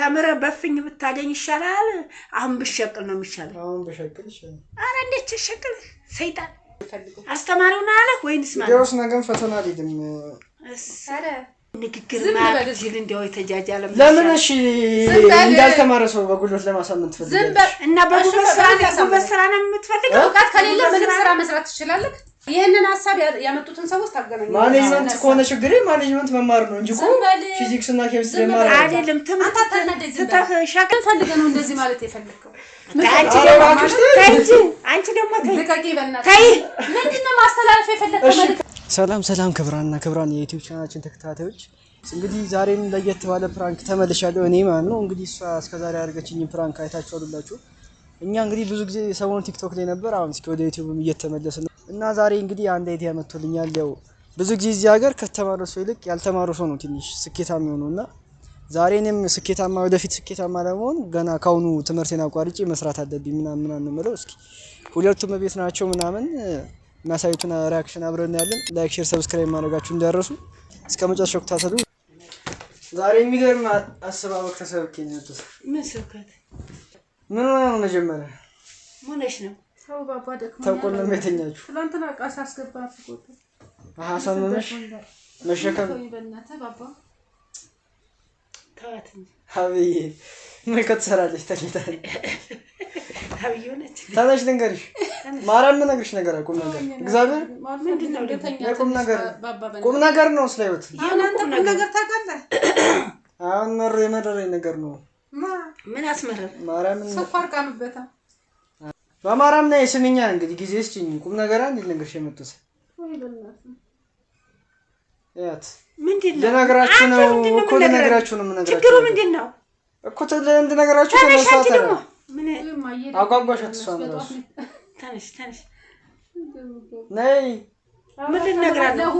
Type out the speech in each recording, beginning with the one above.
ተምረህ በፍኝ ብታገኝ ይሻላል። አሁን ብሸቅል ነው የሚሻለው። አሁን ብሸቅል ይሻላል። ኧረ እንዴት ትሸቅል? ሰይጣን አስተማሪው ነው አለህ ወይንስ ማለት እንዲያውስ ነገም ፈተና አልሄድም። ኧረ ንግግር ዝም በል ማችል እንዲያው የተጃጃለ ለምን እሺ ዝም በል። እንዳልተማረ ሰው በጉልበት ለማሳመን ዝም ትፈልጋለሽ? በል። እና በጉልበት ስራ እሺ፣ በምን ጉልበት ስራ ነው የምትፈልገው? እውቀት ከሌለ ጉልበት ምንም ስራ ስራ መስራት ትችላለህ። ይህንን ሀሳብ ያመጡትን ሰዎች ታገናኛለህ። management ከሆነ ችግሬ management መማር ነው እንጂ እኮ ዝም በል። ፊዚክስ እና ኬሚስትሪ ዝም መማር በል። አይደለም። አይደለም። ትምህርት አንተ አታናደኝ፣ ዝም በል። ትተህ ሸቅል ፈልገህ ነው እንደዚህ ማለት የፈለግከው? አንቺ ኧረ ደግሞ እባክሽ ተይ። ተይ እንጂ አንቺ ደግሞ ተይ ልቀቂ በእናትህ። ተይ። ምንድን ነው ማስተላለፍ የፈለግከው እሺ። መልዕክት? ሰላም ሰላም፣ ክብራንና ክብራን የዩቲዩብ ቻናላችን ተከታታዮች እንግዲህ ዛሬም ለየት ባለ prank ተመልሻለሁ። እኔ ማለት ነው እንግዲህ እሷ እስከዛሬ ያደረገችኝ prank አይታችኋሉላችሁ። እኛ እንግዲህ ብዙ ጊዜ ሰሞኑን ቲክቶክ ላይ ነበር። አሁን እስኪ ወደ ዩቲዩብም እየተመለስን ነው እና ዛሬ እንግዲህ አንድ idea መጥቶልኛል። ያው ብዙ ጊዜ እዚህ ሀገር ከተማረ ሰው ይልቅ ያልተማረ ሰው ነው ትንሽ ስኬታማ የሆነው እና ዛሬ እኔም ስኬታማ ወደፊት ስኬታማ ለመሆን ገና ካሁኑ ትምህርቴን አቋርጬ መስራት አለብኝ ምናምን ምናምን ነው የምለው። እስኪ ሁለቱም ቤት ናቸው ምናምን የሚያሳዩትን reaction አብረን እናያለን። like፣ share፣ subscribe ማድረጋችሁ እንዳይረሱ እስከ መጨረሻው ተከታተሉ። ዛሬ የሚገርም አሰባበክ ተሰብኬ ነው የመጡት። ምን ስብከት ምን ሆነ ነው መጀመሪያ ሆነሽ ነው? ሰው ባባ ደክሞኛል። ተቆልም የተኛችሁ ትናንትና ዕቃ ሳስገባ ስቆጥ አሳመመሽ መሸከም ተወኝ በእናትህ ባባ። ተዋት እንጂ አብዬ ምን ትሰራለች? ተኝታለች። አብዬ ሆነች። ተነሽ ልንገርሽ፣ ማርያም የምነግርሽ ነገር አለ፣ ቁም ነገር እግዚአብሔር ምንድን ነው ደግሞ? የቁም ነገር ባባ በእናትህ። ቁም ነገር ነው ስለ ህይወት። አሁን አንተ ቁም ነገር ታውቃለህ? አሁን መሮ የመረረኝ ነገር ነው። ማ ምን አስመረረ? ማርያምን ስኳር ቃምበታ። በማርያም ላይ ስሚኛ፣ እንግዲህ ጊዜ ስጭኝ። ቁም ነገር አንድ ልነግርሽ የመጡት ወይ በእናትህ ያት ምንድን ነው? ልነግራችሁ ነው አንተ ምንድን ነው እኮ የምትነግረን? ልነግራችሁ ነው የምነግራችሁ ችግሩ ነገር። ምንድን ነው? እኮ እንድነግራችሁ ተነሽ ተነሳ አንቺ ታዲያ። ደግሞ ምን አጓጓሻት እሷን እራሱ። ተነሽ ተነሽ። ነይ ምን ልነግራት ነው?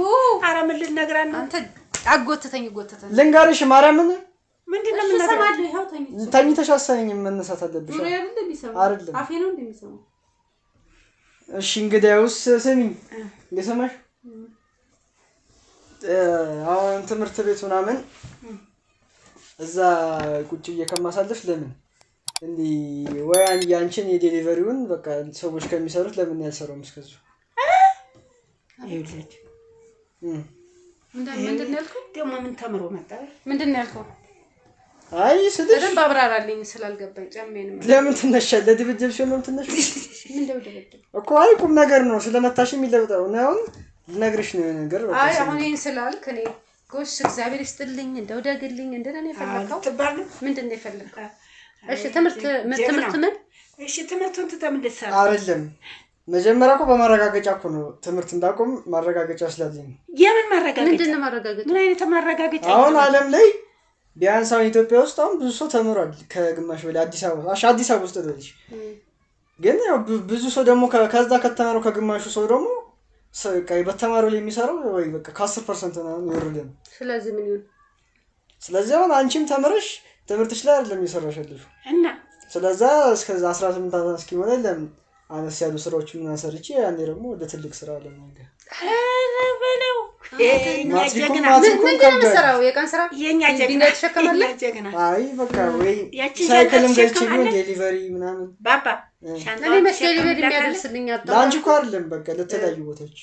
ኧረ ምን ልነግራት ነው? አንተ አጎትተኝ ጎትተኝ። ልንገርሽ፣ ማርያምን ምንድን ነው እሺ የምነግራት? እሰማለሁ። ይኸው ተኝቼ ተኝተሽ አሰነኝም መነሳት አለብሽ። ጆሮዬ አይደል እንደሚሰማው? አይደለም። አፌ ነው እንደሚሰማው። እሺ እንግዲያውስ ስሚኝ፣ እየሰማሽ አሁን ትምህርት ቤት ምናምን እዛ ቁጭ ብዬ ከማሳልፍ ለምን እንዲህ ወይ ያንቺን የዴሊቨሪውን በቃ ሰዎች ከሚሰሩት ለምን ያልሰራውም እስከዙ ይኸውልህ ምንድን ነው ያልከው? ደግሞ ምን ተምሮ መጣ? ምንድን ነው ያልከው? አይ ስልሽ በደንብ አብራራልኝ ስላልገባኝ ጫሜንም ለምን ትነሻለሽ? ለድብድብ ሲሆን ነው የምትነሺው ምን ደብደብ እኮ። አይ ቁም ነገር ነው ስለመታሽ የሚለውጠው እና አሁን ልነግርሽ ነው የሆነ ነገር በቃ አይ ስሚ። አሁን ይሄን ስላልክ እኔ ጎሽ እግዚአብሔር ይስጥልኝ እንደው ደግልኝ እንደነ ነው የፈለከው? ትባል ነው? ምንድን ነው የፈለከው? እሺ ትምህርት ጀግና። ትምህርት ምን እሺ ትምህርቱን ትተህ ምን ልትሰራ? አይደለም መጀመሪያ እኮ በማረጋገጫ እኮ ነው ትምህርት እንዳቆም ማረጋገጫ ስላለኝ ነው። የምን ማረጋገጫ? ምንድን ነው ማረጋገጫ? ምን አይነት ማረጋገጫ? አሁን ዓለም ላይ ቢያንስ አሁን ኢትዮጵያ ውስጥ አሁን ብዙ ሰው ተምሯል ከግማሽ በላይ አዲስ አበባ አሽ አዲስ አበባ ውስጥ ልበልሽ። ግን ያው ብዙ ሰው ደግሞ ከዛ ከተማረው ከግማሹ ሰው ደግሞ በቃ በተማረው ላይ የሚሰራው ወይ በቃ ከ10% ምናምን የወረደ ነው። ስለዚህ ምን ይሁን? ስለዚህ አሁን አንቺም ተምረሽ ትምህርትሽ ላይ አይደለም እየሰራሽ ያለሽው። እና ስለዛ እስከዛ 18 ዓመት እስኪሆነ ለምን አነስ ያሉ ስራዎች ምናምን ሰርቼ ያኔ ደግሞ ወደ ትልቅ ስራ ለማገ ኧረ በለው የእኛ ማትሪኩም ጀግና ማትሪኩም ምንድን ነው ከብዷል። የምትሰራው? የቀን ስራ የእኛ ጀግና ድንጋይ ትሸከማለህ? የእኛ ጀግና አይ በቃ ወይ ያቺን ሳይክልም ሻንጣ ገዝቼ ቢሆን ትሸከማለህ? delivery ምናምን ባባ እኔ ሻንጣዋን መች delivery ትሸከምላታለህ? የሚያደርስልኝ አጣሁ። ለአንቺ እኮ አይደለም በቃ ለተለያዩ ቦታዎች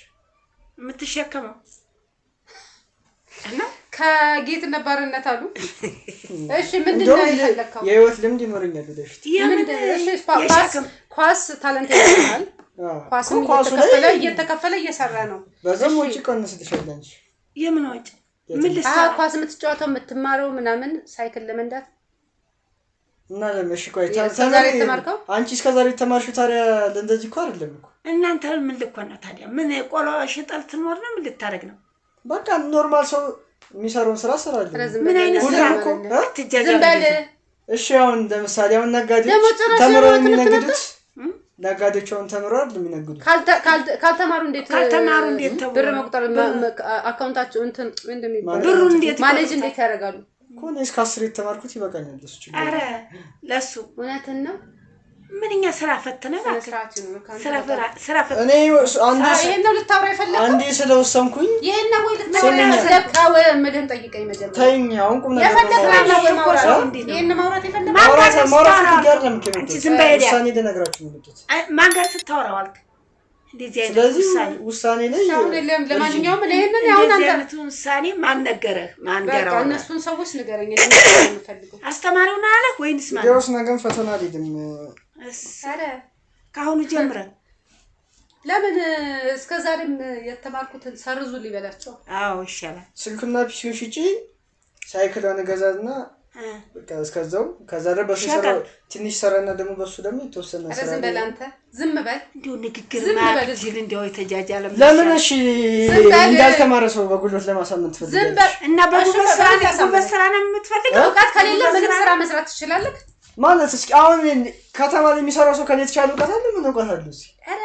የምትሸከመው እና ከጌትነት ባርነት አሉ። እሺ ምንድን ነው እንደውም የፈለከው? የህይወት ልምድ ይኖረኛል ወደፊት። የምን ምንድን እሺ ኳስ የሸክም ኳስ talent ይሆናል። አዎ፣ ኳስም እኮ ኳሱ እየተከፈለ ላይ እየተከፈለ እየሰራ ነው። በዛም ወጪ ቀንስልሻል አንቺ። የምን ወጪ ምን አሀ ልትሰራ? ኳስ የምትጫወተው የምትማረው ምናምን ሳይክል ለመንዳት እና ለምን እሺ ቆይ እስከ ዛሬ የተማርከው? አንቺ እስከ ዛሬ የተማርሽው ታዲያ ለእንደዚህ እኮ አይደለም እኮ። እናንተ ምን ልኮን ነው ታዲያ? ምን ቆሎ ሽጠህ ልትኖር ነው? ምን ልታደርግ ነው? በቃ normal ሰው የሚሰራውን ስራ እሰራለሁ። ኧረ ዝም ምን በል አይነት ስራ ሁሉም እኮ እ? ትጃጃል ዝም በል። እሺ አሁን ለምሳሌ አሁን ነጋዴዎች ደግሞ ጭራሽ ተምረው የሆነ ትምህርት የሚነግዱት ነጋዴዎች አሁን ተምረው አይደል የሚነግዱት? ካልተማሩ እንዴት ካልተማሩ እንዴት ተብሎ ብር ነው? መቁጠር account ኣቸው እንትን ምንድን ነው የሚባለው? ብሩ እንዴት manage እንዴት ያደርጋሉ? እኮ እኔ እስከ 10 የተማርኩት ይበቃኛል። እሱ ችግር ኧረ የለም። ለሱ እውነትን ነው። ምንኛ ስራ ፈትነ ስነ ስርዓት ይኑር። ከአንተ ስራ በጣም ስራ ፈትነ እኔ አንዴ ይሄን ነው ልታወራ የፈለከው? አንዴ ስለወሰንኩኝ ይሄን ነው ወይ ልታወራ የፈለከው? የምልህን ጠይቀኝ መጀመሪያ። ተይኝ። አሁን ቁም ነገር ነው የፈለከው የማወራው። ነው ወይ ማውራት? እንዴት ነው? ይሄን ማውራት የፈለከው? ማን ጋር ማውራት ማውራት ስታወራ? ፈልጌ አይደለም እኮ አንቺ የመጣሁት። ዝም በይ ሄዳ። ውሳኔ ልነግራችሁ ነው የመጣሁት። ማን ጋር ስታወራ ዋልክ? እንደዚህ አይነት ስለዚህ ውሳኔ ውሳኔ ላይ አሁን ለማንኛውም ይሄንን አሁን እንደዚህ አንተ አይነቱን ውሳኔ ማን ነገረህ? ማን ጋር በቃ አወራህ? እነሱን ሰዎች ንገረኝ። እኔ ነው የምፈልገው። አስተማሪው ነው አለህ ወይንስ ማን? እንዲያውስ ነገም ፈተና አልሄድም። እስ ኧረ ከአሁኑ ጀምረህ ለምን እስከ ዛሬም የተማርኩትን ሰርዙልኝ በላቸው። አዎ ይሻላል። ስልኩና PC ውን ሽጪ ሳይክሏን እገዛና በቃ እስከዛው ከዛ ደግሞ በሱ ሸቀጥ። ሰራ ትንሽ ሰራና ደግሞ በሱ ደግሞ የተወሰነ ኧረ ስራ ዝም በል አንተ፣ ዝም በል እንዲሁ ንግግር ዝም በል ማችል እንዲያው የተጃጃለ ለምን እሺ ዝም በል። እንዳልተማረ ሰው በጉልበት ለማሳመን ዝም ትፈልጋለሽ? በል። እና በጉልበት እሺ፣ ስራ በምን ታሳምነው? ጉልበት ስራ ነው የምትፈልገው? እውቀት ከሌለ ምንም ስራ መስራት ትችላለህ? ማለት እስኪ አሁን ከተማ ላይ የሚሰራው ሰው ከኔ የተሻለ እውቀት አለ? ምን እውቀት አለ? እስኪ ኧረ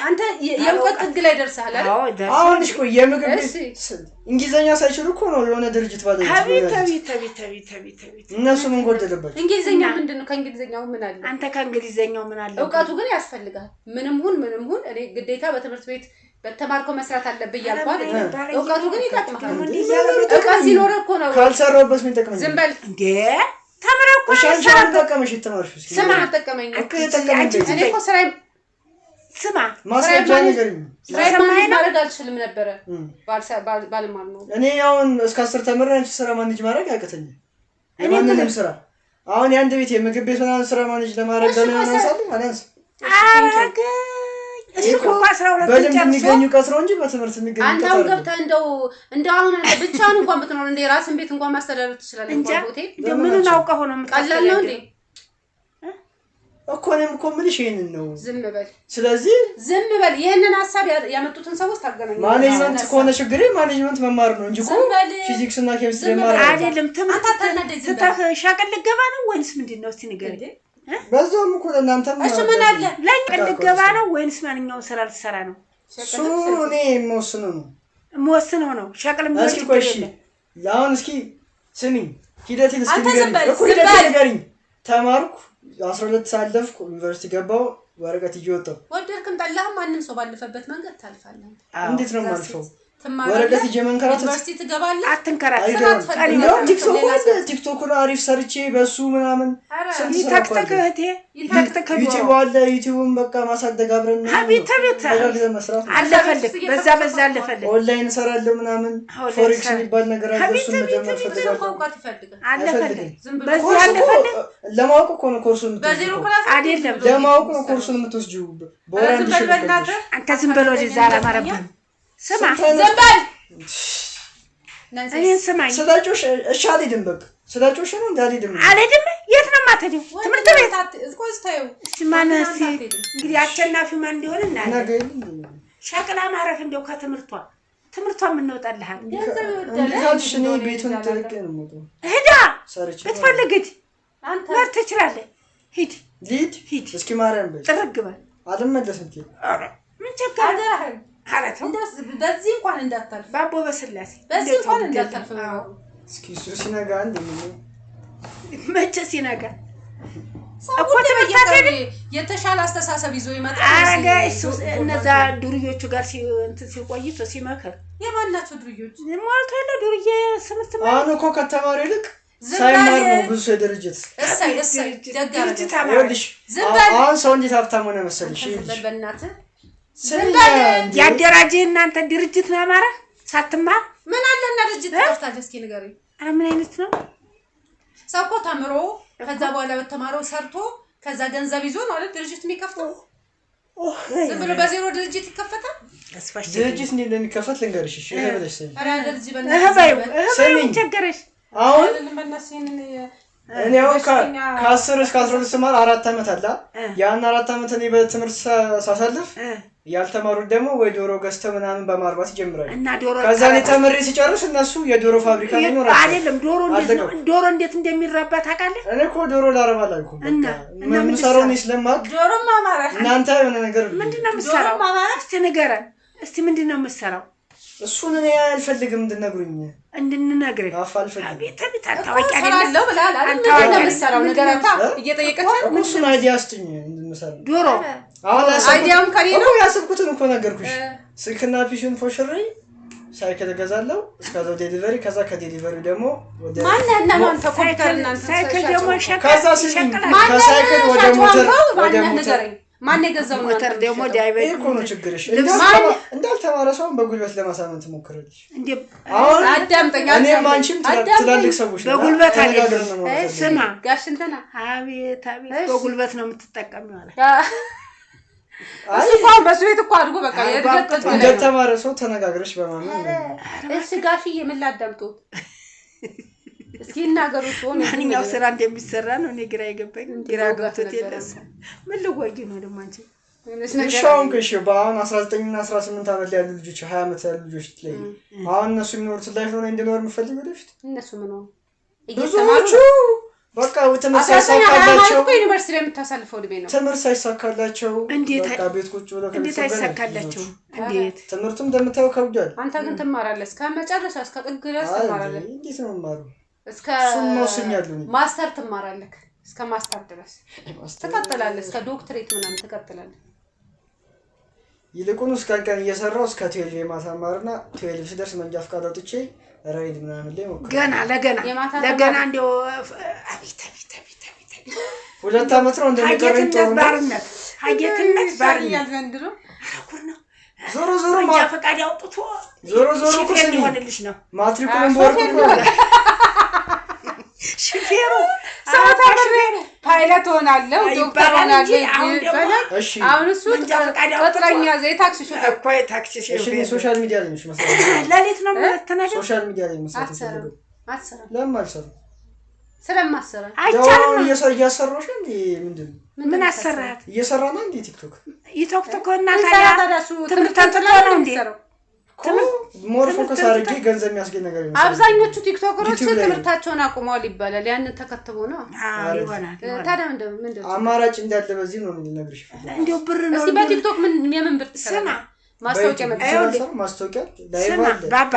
አንተ የእውቀት ጥግ ላይ ደርሰሃል አይደል? አዎ ደርሰሃል። አሁን እሺ ቆይ የምግብ ቤት እሺ። እንግሊዘኛ ሳይችሉ እኮ ነው የሆነ ድርጅት ባለቤት አቤት ሆነው ያሉት። አቤት አቤት አቤት አቤት አቤት። እነሱ ምን ጎደለባቸው? እንግሊዝኛ ምንድን ነው? ከእንግሊዝኛው ምን አለ? አንተ ከእንግሊዘኛው ምን አለ? እውቀቱ ግን ያስፈልጋል። ምንም ሁን ምንም ሁን እኔ ግዴታ በትምህርት ቤት በተማርከው መስራት አለብህ እያልኩህ አይደለም። እውቀቱ ግን ይጠቅምሃል። እውቀት ሲኖርህ እኮ ነው። ካልሰራሁበት ምን ይጠቅመኛል? ዝም በል እንዴ ተምረህ እኮ እሺ አንቺ አልሰራም። ምን ጠቀመሽ የተማርሽው? እስኪ ስማ፣ አልጠቀመኝም። እኮ የጠቀመኝ አንቺ እኔ እኮ ስራዬ ስማ ማስረጃ ስራዬ ንገሪኝ። ስራዬ manage ማድረግ አልችልም ነበረ ባልማር ነው። እኔ አሁን እስከ 10 ተምሬ አንቺ ስራ manage ማድረግ አያቅተኝም። እኔ የማንንም የምልህ- ስራ አሁን የአንድ ቤት የምግብ ቤት ምናምን ስራ manage ለማድረግ እሺ፣ ገና ቆይ አናንሳለሁ አላንስም። አረገኝ እሱ እኮ 12 በልምድ ጨርሶ የሚገኝ እውቀት ነው እንጂ በትምህርት የሚገኝ አንተ እውቀት አሁን አይደለም። ገብተህ እንደው እንደው አሁን አንተ ብቻህን እንኳን ብትኖር እንደ የራስን ቤት እንኳን ማስተዳደር ትችላለህ። እንጃ እንኳን ሆቴል እንደው ምኑን አውቀህ ነው ቀላል ነው እንዴ? የምታስተዳድረው? እኮ እኔም እኮ የምልሽ ይሄንን ነው። ዝም በል ስለዚህ ዝም በል። ይህንን ሀሳብ ያመጡትን ሰዎች ታገናኛለህ። management ከሆነ ችግሬ management መማር ነው እንጂ እኮ ዝም በል። ፊዚክስ እና ኬሚስትሪ ዝም መማር በል። አይደለም። አይደለም ትምህርት አንተ አታናደኝ፣ ዝም በል። ትተህ ሸቀል ልገባ ነው ወይንስ ምንድን ነው? እስቲ ንገረኝ። በዛውም እኮ ለእናንተም እሺ ምን አለ? ለኛ ልገባ ነው ወይንስ ማንኛውን ስራ ልትሰራ ነው? እሱ እኔ የምወስነው ነው። የምወስነው ነው። ሸቅል ቢሆን እስኪ ቆይ ችግር እሺ፣ የለም። አሁን እስኪ ስሚኝ፣ ሂደቴን እስኪ አንተ ዝም ንገሪኝ በል፣ እኮ ዝም ሂደቴን በል። ንገሪኝ። ተማርኩ፣ 12 ሳለፍኩ ዩኒቨርሲቲ ገባሁ፣ ወረቀት ይዤ ወጣሁ። ወደድክም ጠላህም ማንም ሰው ባለፈበት መንገድ ታልፋለህ። አዎ። እንዴት ነው የማልፈው? ትማራለህ፣ ወረቀት ይዤ መንከራተት ዩኒቨርሲቲ ትገባለህ። አትንከራተት። አይገባም። ትፈልጋለህ። እንዲያውም ቲክቶክ ሌላ አለ፣ ቲክቶኩን አሪፍ ሰርቼ በሱ ምናምን ኧረ ስንት ስራ እኮ ይተክተክ አለ። እህቴ ይተክተክ። ዩቲዩብ አለ፣ ዩቲዩብን በቃ ማሳደግ አብረን አቤት አቤት ተጋግዘን መስራት ነው። አለፈልክ፣ በዛ በዛ አለፈልክ፣ ኦንላይን እሰራለሁ ምናምን ኦንላይን forex እሰራለሁ። የሚባል ነገር አለ። አቤት እሱን አቤት መጀመር አቤት እኮ እፈልጋለሁ። እውቀት ይፈልጋል። አለፈልክ፣ አይፈልግም። ዝም ብሎ በዛ ኮርስ እኮ አለፈልክ። ለማወቅ እኮ ነው ኮርሱን በዜሮ የምትወስጂው እኮ። class አይደለም ለማወቅ ነው ኮርሱን የምትወስጂው። በወር ኧረ አንድ ዝም ሺህ በል ብር በእናትህ። ከፍለሽ። አንተ ዝም በል ወደዛ አላማረብህም። ስማ ስንት አይነት ዝም በል እኔን ስማኝ። ስለጮሽ እሺ አልሄድም። በቃ ስለጮሽ ነው እንደ አልሄድም። አልሄድም። የት ነው የማትሄደው? ትምህርት ቤት። ቆይ ስታየው እስኪ ማን እስኪ እንግዲህ አሸናፊው ማን እንዲሆን እናያለን። ነገ የለም። ሸቅላ ማረፍ እንደው ከትምህርቷ ትምህርቷ የምንወጣልሃል። ገንዘብ እንዲህ ይወዳል። ካልሽ እኔ ቤቱን ጥልቅ ነው የምወጣው። ሂዳ ሰርቼ ብትፈልግ ሂድ፣ አንተ መር ትችላለህ። ሂድ ልሂድ ሂድ፣ እስኪ ማርያም በይ። ጥርግ በል። አልመለስም። ቴ ኧረ ምን ቸገረ? አደራህን ኧረ ተው እንደው በዚህ እንኳን እንዳታልፍ፣ ባቦ በስላሴ በዚህ እንደው ተው እንኳን እንዳታልፍ። አዎ። እስኪ እሱ ሲነጋ አንድ ምን መቼ ሲነጋ ሰው እኮ ሁሌ ትምህርት በየቀኑ አትሄድም? የተሻለ አስተሳሰብ ይዞ ይመጣል። አረገ እሱ እነዛ ዱርዮቹ ጋር እንትን ሲቆይቶ ሲመክር የማን ናቸው ዱርዮች? ሞልቶ የለ ዱርዬ ስምርት አሁን እኮ ከተማሪ ይልቅ ዝም ሳይማር በል። ነው ብዙ ሰው የድርጅት እሰይ እሰይ፣ ደግ አደረገ። ድርጅት አማረ። ይኸውልሽ፣ ዝም በል። አሁን ሰው እንዴት ሀብታም ሆነ መሰለሽ? ዝም በል ይኸውልሽ በእናትህ። ስሚኝ በል። እንዴ፣ ያደራጀ እናንተ ድርጅት ነው አማረ ሳትማር። ምን አለና ድርጅት ትከፍታለህ? እስኪ ንገረኝ። ኧረ ምን አይነት ነው? ሰው እኮ ተምሮ ከዛ በኋላ በተማረው ሰርቶ ከዛ ገንዘብ ይዞ ነው አይደል ድርጅት የሚከፍተው? ዝም ብሎ በዜሮ ድርጅት ይከፈታል? ተስፋሽ ድርጅት እንዴት እንደሚከፈት ልንገርሽ። እሺ እህ ብለሽ ስሚ። ኧረ ድርጅት እህ በእናትህ በይው ዝም በል። እህ በይው ስሚኝ። ቸገረሽ። አሁን አይደለም በእናትህ ይሄንን እኔ አሁን ከ10 እስከ 12 ስማር 4 ዓመት አለ። እ። ያን 4 ዓመት እኔ በትምህርት ሳሳልፍ እ ያልተማሩት ደግሞ ወይ ዶሮ ገዝተው ምናምን በማርባት ይጀምራሉ። እና ዶሮ ከዛ እኔ ተምሬ ሲጨርስ እነሱ የዶሮ ፋብሪካ ላይ ይኖራቸዋል። አይደለም ዶሮ እንዴት ነው አልጠቀም። ዶሮ እንዴት እንደሚራባ ታውቃለህ? እኔ እኮ ዶሮ ላረባ አላልኩም። እና በቃ እና ምን የምሰራው እኔ ስለማውቅ ዶሮም አማረ። እናንተ የሆነ ነገር ምንድን ነው የምትሰራው? ዶሮም አማረ። እስቲ ንገረን እስቲ ምንድን ነው የምትሰራው? እሱን እኔ አልፈልግም እንድነግሩኝ እንድንነግርህ። አፍ አልፈልግም። አቤት አቤት፣ እኮ አታዋቂ አይደለም እሰራለሁ ብለሃል አይደል? አንተ ምንድን ነው አዋቂ የምትሰራው? አይደለም። ንገራታ እ? እየጠየቀች እኮ እሱን idea ስጡኝ እንድነግሩኝ። የምሰራው። ዶሮ አሁን ያሰብኩት idea ውም ከኔ ነው። እኮ ያሰብኩትን እኮ ነገርኩሽ። ስልክና PC ውን ፎሽሬ ሳይክል እገዛለሁ። እስከዛው delivery፣ ከዛ ከ delivery ደግሞ ወደ ማነህ እና ነው አንተ ኮምፒውተር እናንተ ሳይክል ደግሞ ከዛ ስሚ፣ ይሸቅላል። ከሳይክል ወደ ሞተር ወደ ማነህ ሞተር ንገረኝ። ማነህ የገዛው ነው ሞተር አንተ ደግሞ የምትሸጠው? ዳይቨር ይሄ እኮ ነው ችግርሽ። ልብስ እንዳልተማረ ሰውን በጉልበት ለማሳመን ትሞክራለች። እንዴ አሁን አዳምጠኝ፣ እኔም አዳምጠኝ፣ አንቺም አዳምጠኝ። ትላልቅ ሰዎች ነን። በጉልበት ተነጋግረን አይደለም። ነው ማውራት ያለብን። ስማ ጋሽ እንትና አቤት አቤት፣ እሺ። በጉልበት ነው የምትጠቀሚው አለ። አይ እሱ እኮ አሁን በሱ ቤት እኮ አድጎ በቃ የእድገት ጥግ ላይ ነው። እንደተማረ ሰው ተነጋግረሽ በማመን ነው። እሺ ጋሽዬ ምን ላዳምጡት? እስኪ ይናገሩ ሲሆን ማንኛው ስራ እንደሚሰራ ነው እኔ ግራ የገባኝ። ግራ መውጋት ገብቶት ነበረ። የለ ምን ልወጊ ነው ደግሞ አንቺ? እሺ አሁን እሺ በአሁን 19 እና 18 ዓመት ላይ ያሉ ልጆች፣ 20 ዓመት ያሉ ልጆች ላይ አሁን እነሱ የሚኖሩትን life ነው እንዲኖር የምፈልግ ወደፊት። እነሱ ምን ሆኑ? እየተማሩ ብዙዎቹ በቃ ትምህርት 19 20 ማለት ሳይሳካላቸው እኮ ዩኒቨርሲቲ ላይ የምታሳልፈው እድሜ ነው። ትምህርት ሳይሳካላቸው እንዴት በቃ ቤት ቁጭ ብለው እንዴት ከቤተሰብ ጋር ነው አይሳካላቸውም? ብዙዎቹ። እንዴት ትምህርቱም እንደምታየው ከብዷል። አንተ ግን ትማራለህ እስከ መጨረሻ፣ እስከ ጥግ ድረስ አይ ትማራለህ። እንዴት ነው የምማረው? እስከ እሱን ወስኛለሁ እኔ። master ትማራለህ። እስከ master ድረስ ትቀጥላለህ። እስከ ዶክትሬት ምናምን ትቀጥላለህ። ይልቁን እስከ ቀን እየሰራው እስከ 12 የማታ ማርና 12 ስደርስ መንጃ ፈቃድ አውጥቼ ራይድ ምናምን ላይ ሞክራለሁ። ገና ለገና የማታ ለገና ተማሪ። እንዲያው አቤት አቤት አቤት አቤት አቤት 2 ዓመት ነው እንደሚቀረኝ ጥሩ ሀጌትነት ነው። ባርነት፣ ሀጌትነት ባርነት ይሻለኛል ዘንድሮ። ኧረ ጉድ ነው። ዞሮ ዞሮ መንጃ ፈቃድ አውጥቶ ዞሮ ዞሮ እኮ ሹፌር ስሚ፣ ሊሆንልሽ ነው ማትሪኩን ሾፌር በወርቅ እኮ ሹፌሩ ሰው ተምሬ ፓይለት ሆናለሁ ዶክተር ይባላል እንጂ ሆናለሁ አሁን ደግሞ ይባላል። እሺ አሁን እሱ መንጃ ፈቃድ አውጥቶ ቅጥረኛ የታክሲ ሾፌር እኮ የታክሲ እሺ እኔ ሹፌር social media ላይ ነው መስራት ሌሊት ነው የምትነጂው? social media ላይ መስራት አትሰራም የምፈልገው። አትሰራም ለምን አልሰራም? ስለማሰራ ያው አይቻልም። አሁን እያሰራሁሽ ነው እንዴ? ምንድን ነው ምን አሰራት? እየሰራ ነው እንዴ ቲክቶክ? ይቶክቶክ እና ምን ታዲያ ሰራ ታዲያ እሱ ትምህርት ትምህርት አንጥቶ ነው እንዴ? የሚሰራው? እኮ more focus አድርጌ ገንዘብ የሚያስገኝ ነገር ይመስላል። አብዛኞቹ ቲክቶከሮች ዩቲዩብ ላይ ነው። ትምህርታቸውን አቁመዋል ይባላል። ያንን ተከትቦ ነው። አዎ ይሆናል ይሆናል። ታዲያ ምንድን ምንድን ነው? አማራጭ እንዳለ በዚህ ነው ልነግርሽ የፈለኩት። እንዲያው ብር ነው እስኪ እንዲያው። በቲክቶክ ምን የምን ብር ስማ ትሰራለህ? ማስታወቂያ በዩቲዩብ መጥ ይኸውልህ፣ ስራ ማስታወቂያ live ስማ አለ። ባባ፣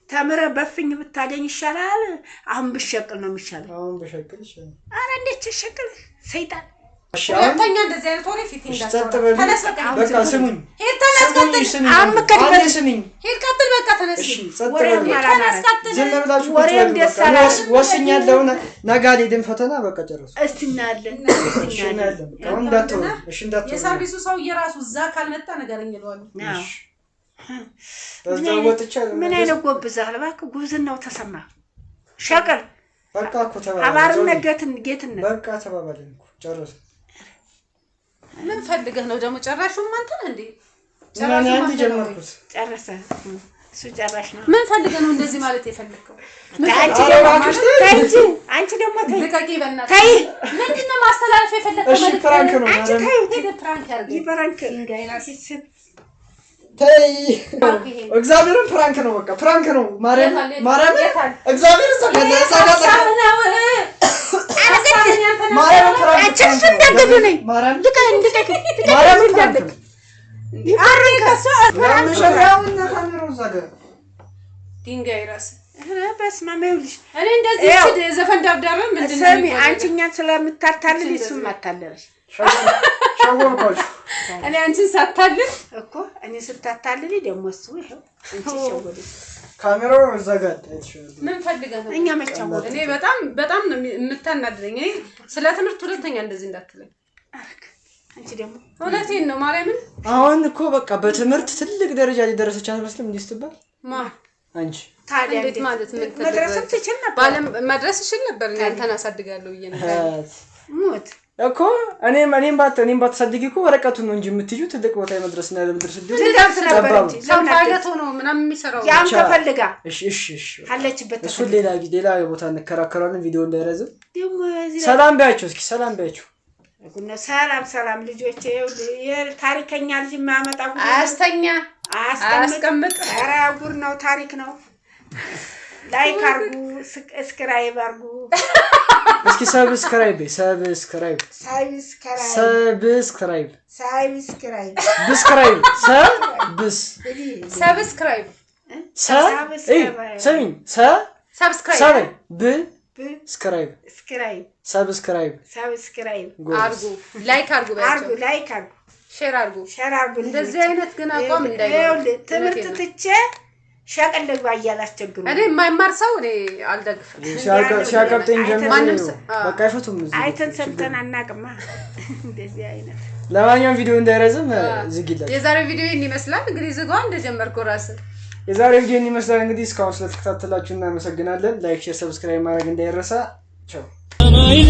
ተምረህ በፍኝ ብታገኝ ይሻላል። አሁን ብሸቅል ነው የሚሻለው። አሁን በሸቅል ይሻላል። ኧረ እንዴት ትሸቅል ሰይጣን። እሺ አሁን ሁለተኛ እንደዚህ አይነት ወሬ ፊት እሺ፣ ጸጥ እንዳታወራ። በሉ። ተነስ በቃ በቃ ስሙኝ፣ ሂድ ተነስ፣ ስሙኝ፣ ቀጥል፣ ስሙኝ፣ አሁን የምትከድበት- አንዴ ስሙኝ። ሂድ ቀጥል፣ በቃ ተነስ። እሺ ጸጥ ወሬው በሉ። አላማረም። ተነስ ቀጥል። ዝም ብላችሁ ቁጭ ወሬም በሉ። ደስ በቃ አላለም። ወስኛለሁ። ነገ አልሄድም ፈተና። በቃ ጨረስኩ። እስቲ እናያለን፣ እስቲ እሺ እናያለን። እናያለን። በቃ አሁን እንዳትወሩ። እሺ እንዳትወሩ። የሰርቪሱ ሰውዬ ራሱ እዛ ካልመጣ ንገረኝ እለዋለሁ። አዎ። እሺ በዛው ወጥቼ ምን አይነት ጎብዛል እባክህ፣ ጉብዝናው ተሰማ። ሸቅል በቃ እኮ ተባባልን። አባርነት ጌትነት በቃ ተባባልን እኮ ጨረስን። ምን ፈልገህ ነው ደግሞ? ጨራሹም አንተ ነህ እንዴ? እና እኔ ጨራሹም አንድ አንተ ነህ ወይ? ጀመርኩት። ጨረሰ። እሱ ጨራሽ ነው። ምን ፈልገህ ነው እንደዚህ ማለት የፈለግከው? ምን አንቺ ኧረ ደግሞ እባክሽ ተይ። ተይ እንጂ፣ አንቺ ደግሞ ተይ ልቀቂ በእናትህ። ተይ። ምንድን ነው ማስተላለፍ የፈለግከው እሺ መልዕክት? prank ነው። አንቺ ማርያም ተይ። ሄደህ prank ያድርገኝ። ይህ prank ተይ። ይሄ እግዚአብሔርን prank ነው። በቃ prank ነው። ማርያም የታል? የታል? ማርያም የታል? እግዚአብሔር እዛ ጋር እዛ ጋር እዛ ጋር ሀሳብ ነው። ሀሳብ ነው ያንተ ነው። ማርያም prank አንቺ እሱ prank ነው። እንዳገዱ ነኝ። ማርያም ልቀቅ ልቀቅ ማርያም prank ነው። prank ያውና ካሜራው እዛ ጋር ድንጋይ ራስ ኧረ በስመ አብ ይኸውልሽ፣ እኔ እንደዚህ ያው፣ እቺ የዘፈን ዳብዳብ ምንድን ነው ስሚ የሚባለው? አንቺ እኛን ስለምታታልል እሱም አታለለሽ ሸወርኳችሁ። እኔ አንቺን ሳታልል እኮ። እኔ ስታታልል ደግሞ እሱ ይኸው አንቺ ሸወደሽ። ካሜራው እዛ ጋር አይተሽዋል። ምን ፈልገህ ነው? እኛ መጫወት እኔ በጣም በጣም ነው የምታናድደኝ። እኔ ስለ ትምህርት ሁለተኛ እንደዚህ እንዳትለኝ። አረክ አንቺ ደግሞ እውነቴን ነው ማርያምን። አሁን እኮ በቃ በትምህርት ትልቅ ደረጃ ሊደረሰች አትመስልም? እንዲህ ስትባል ማ አንቺ ታዲያ እንዴት ማለት ምን መድረስም ትችል ነበር። ባለም መድረስ እችል ነበር። እኔ አንተን አሳድጋለሁ ብዬ ነበር። እህት ሞት እኮ እኔም ባታሳድጊ እኮ ወረቀቱን ነው እንጂ የምትይዙ ትልቅ ቦታ የመድረስ እና ያለመድረስ እድሉ ትደርስ ነበር ጠባብ እንጂ ነው። ሰው ለምን ፓይለት ሆኖ ምናምን የሚሰራው ያም ብቻ- ተፈልጋ እሺ እሺ እሺ አለችበት። እሱን ተፈልጋ ሌላ ጊዜ ሌላ ቦታ እንከራከራለን። ቪዲዮ እንዳይረዝም ደግሞ እዚህ ላይ ሰላም ቢያቸው እስኪ ሰላም ቢያቸው። ሰላም ሰላም ልጆቼ፣ ይኸውልህ የታሪከኛ ልጅ የማያመጣ ጉድ ነው። አያስተኛ አያስቀምጥ። አያስቀምጥ። ኧረ ጉድ ነው፣ ታሪክ ነው። like አርጉ፣ subscribe አርጉ። እስኪ subscribe በይ፣ subscribe subscribe subscribe subscribe ብስክራይብ ሰ ብስ subscribe ሰ እይ ስሚኝ ሰ subscribe ሰ በይ ብ ብ scribe scribe Subscribe Subscribe አርጉ፣ like አርጉ፣ አርጉ፣ like አርጉ፣ Share አርጉ፣ Share አርጉ። እንደዚህ አይነት ግን አቋም እንዳይኖር። ይኸውልህ ትምህርት ትቼ ሸቅል ልግባ እያላስቸግሩ እኔ የማይማር ሰው እኔ አልደግፍም። ሲያቀብጠኝ ጀምሮ ማንም ሰው- በቃ አይፈቱም እዚህ አይተን ሰምተን አናቅማ እንደዚህ አይነት። ለማንኛውም ቪዲዮ እንዳይረዝም ዝግ ይላል። የዛሬው ቪዲዮ ይህን ይመስላል። እንግዲህ ዝጓ እንደጀመርከው ራስህ። የዛሬው ቪዲዮ ይህን ይመስላል። እንግዲህ እስካሁን ስለተከታተላችሁ እናመሰግናለን። Like፣ share፣ subscribe ማድረግ እንዳይረሳ። ቻው። ማይሌ